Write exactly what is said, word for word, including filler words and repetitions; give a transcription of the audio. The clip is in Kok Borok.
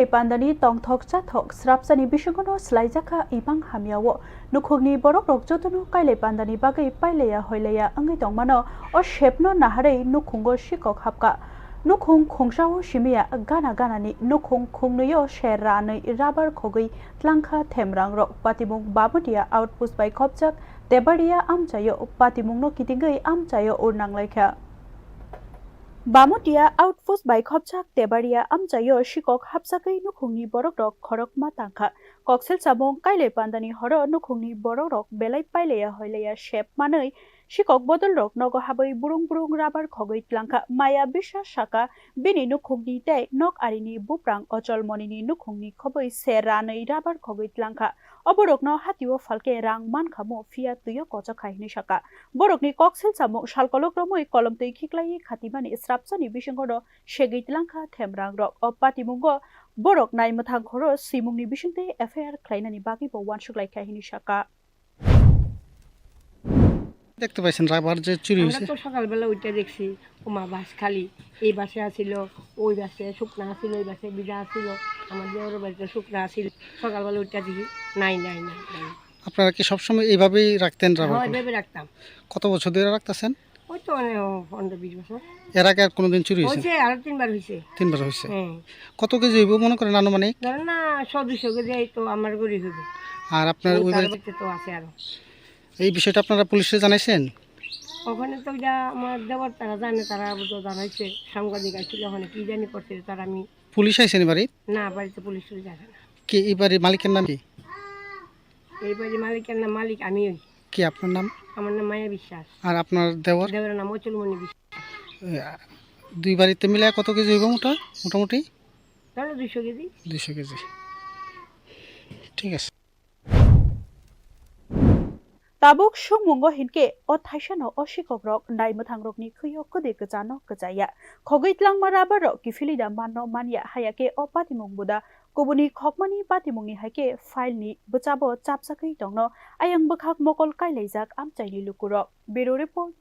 Pandani tongthok chathok srapsani bisingono swlaijakha ibang hamyao. Nukhungni borokrok jotono kailai pandani bagwi pailaiya hoilaiya wngwi tongmano, o sepno naharwi nukhungo sikok hapkha. Nukhung khungsao simiya gana ganani nukhung khungnwio se ranwi rabar khogwi tlangkha themrangrok. Patimung Bamutia outpost bai khopjak Tebaria amchaio patimungno kitingwi amchaio urnanglaikha. Bamutia outpost bai khopjak Tebaria amchaio sikok hapsagwi nukhungni borokrok khorokma tangkha. Koksil chamung kailai pandani horo nukhungni borokrok belai pailaiya hoilaiya sep manwi sikok bodolrok nogo habwi burung burung rabar khogwi tlangkha. Maya Biswas saka bini nukhungni tei nok arini buprang Ochol Monini nukhungni khobwi se ranwi rabar khogwi tlangkha. O borokno hatio phalkhe rang mankha mu, phiya twio kochok khai hinwi saka. Borokni koksil chamung salkolok romwi kolomtwi khiklaiwi khatimani srapsani bisingono segwi tlangkha themrangrok. O patimungo borok naimwthang khoro swimungni bisingtwi F I R khlainani bagwibo uansuk laikha hinwi saka. দেখতে পাইছেন রাবার যে চুরি আমরা হয়েছে? তো সকালবেলা উঠে দেখছি, ও মা, বাস খালি। এই বাসে আসিল, ওই বাসে শুকনা আসিল, ওই বাসে ভিজা আসিল। আমার দেওরের বাড়িতে শুকনা আসিল। সকালবেলা উঠে দেখি, নাই, নাই, নাই, নাই। আপনারা কি সবসময় এইভাবেই রাখতেন রাবার হ্যাঁ, করে? এভাবে রাখতাম। কত বছর ধরে রাখতেছেন? ওই তো অনেক, ও, পনেরো বিশ বছর। এর আগে আর কোনোদিন চুরি হয়েছে? হয়েছে, আরো তিনবার হয়েছে। তিনবার হয়েছে। হ্যাঁ। কত কেজি হইব মনে করেন আনুমানিক? ধরেন না, শো দুইশো কেজি এই তো আমার ঘরে হইব। আর আপনার ও ওই তার বাড়িতে? বাড়িতে তো আছে আরো। এই বিষয়টা আপনারা পুলিশে জানাইছেন? ওখানে তো এটা আমার দেওর, তারা জানে, তারা তো জানাইছে, সাংবাদিক আসছিল ওখানে, কি জানি করছে, তার আমি পুলিশ আইছেন বাড়ি? না, বাড়িতে পুলিশ টুলিশ আসে না। কি এই বাড়ির মালিকের নাম কি? এই বাড়ির মালিকের নাম মালিক আমি হই। কি আপনার নাম? আমার নাম মায়া বিশ্বাস। আর আপনার দেওর? দেওরের নাম অচলমণি বিশ্বাস। এ, দুই বাড়িতে মিলে কত কেজি হইব মোটা-, মোটামুটি? ধরো দুইশো কেজি। দুইশো কেজি। ঠিক আছে। Tabuk songmungo hinkhe o thaisano o sikokrok naimwthangrokni khwio kwdwi kwchano kwchaya. Khogwi tlangma rabarrok kiphilwi da manno manya, haya khe o patimung buda kubuni khokmani patimungni hai khe file ni bwchabo chapsagwi tongno. Ayang bwkhak mokol kailaijak amchaini lukurok. Bureau Report.